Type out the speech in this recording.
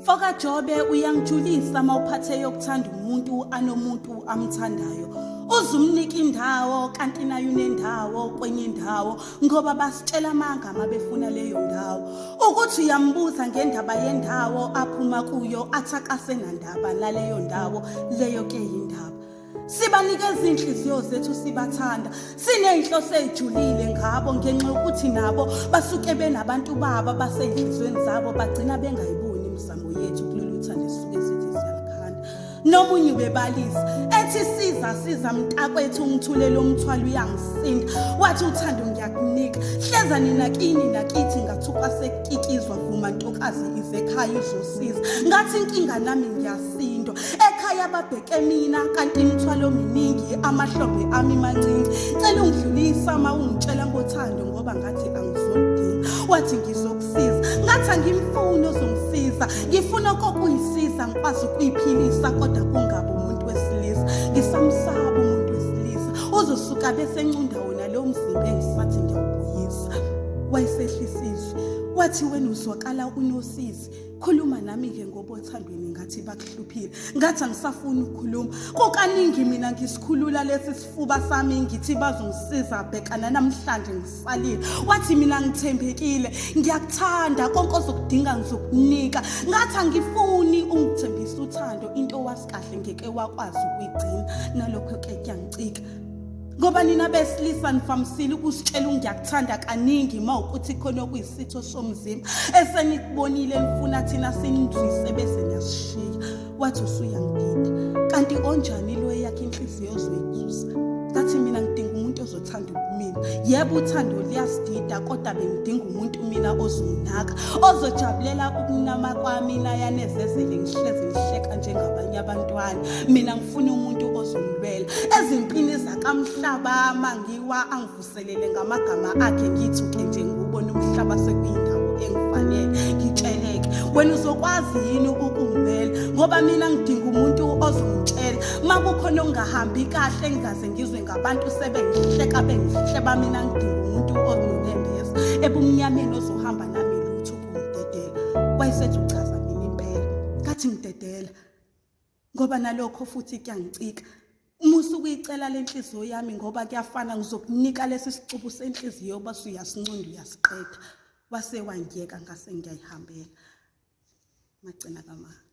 Mfoka Jobe uyangijulisa mawuphathe yokuthanda umuntu anomuntu amthandayo. Uzumnika indawo kanti naye unendawo kwenye indawo ngoba basitshela amanga mabefuna leyo ndawo. Ukuthi uyambuza ngendaba yendawo aphuma kuyo athi akasenandaba naleyo ndawo leyo ke yindaba. Sibanikeza inhliziyo zethu sibathanda siney'nhloso ey'julile ngabo ngenxa yokuthi nabo basuke benabantu babo abasey'nhliziyweni zabo bagcina bengayiboni imizamo yethu kulolu thando esisuke sithi siyalikhanda. Nomunye ubebalisa ethi siza siza mntakwethu ungithulele umthwalo uyangisinda wathi uthando ngiyakunika hleza nina kini nakithi ngathukwa sekukikizwa vuma ntokazi ize ekhaya uzosiza ngathi inkinga nami ngiyasindwa ekhaya babheke mina kanti imithwalo miningi amahlombe ami mancinci cela ungidlulisa uma ungitshela ngothando ngoba ngathi angizoludinga wathi ngizokusiza ngathi angimfuni ozongisiza ngifuna kokuyisiza ngikwazi ukuyiphilisa kodwa kungabi umuntu wesilisa ngisamsaba umuntu wesilisa uzosuka bese encunda wona lo mzimba engisathi ngiyawubuyisa wayesehlisa izwi wathi wena uzwakala unosizi khuluma nami-ke ngoba othandweni ngathi bakuhluphile ngathi angisafuni ukukhuluma kukaningi mina ngisikhulula lesi sifuba sami ngithi bazongisiza bhekana namhlanje ngisalile wathi mina ngithembekile ngiyakuthanda konke ozokudinga ngizokunika ngathi angifuni ungithembisa uthando into wazi kahle ngeke wakwazi ukuyigcina nalokho ke kuyangicika ngoba nina besilisa nifamsile ukusitshela ungiyakuthanda kaningi uma ukuthi khona okuyisitho somzimba esenikubonile nifuna thina sinizwise bese niyasishiya wathi usuyangidida kanti onjani lo eyakhe inhliziyo ozoyisusa ngathi mina ngidinga umuntu ozothanda ubumina yebo uthando luyasidida kodwa bengidinga umuntu mina ozonginaka ozojabulela ukunama kwami nayanezezele ngihlezi ngihleka njengabanye abantwana mina ngifuna umuntu ozongilwela ezimpini zakamhlaba mangiwa angivuselele ngamagama akhe ngithuke nje ngubona umhlaba sekuyindawo engifanele ngitsheleke wena uzokwazi yini ukungimela ngoba mina ngidinga umuntu ozongitshela makukhona okungahambi kahle ngingaze ngizwe ngabantu sebengihleka bengihleba mina ngidinga umuntu ononembeza ebumnyameni ozohamba nami lutho ukungidedela wayesethi uchaza mina impela ngathi ngidedela ngoba nalokho futhi kuyangicika uma usukuyicela le nhliziyo yami ngoba kuyafana ngizokunika lesi sicubu senhliziyo base uyasincunda uyasiqeda wase wangiyeka ngase ngiyayihambela magcina kamama.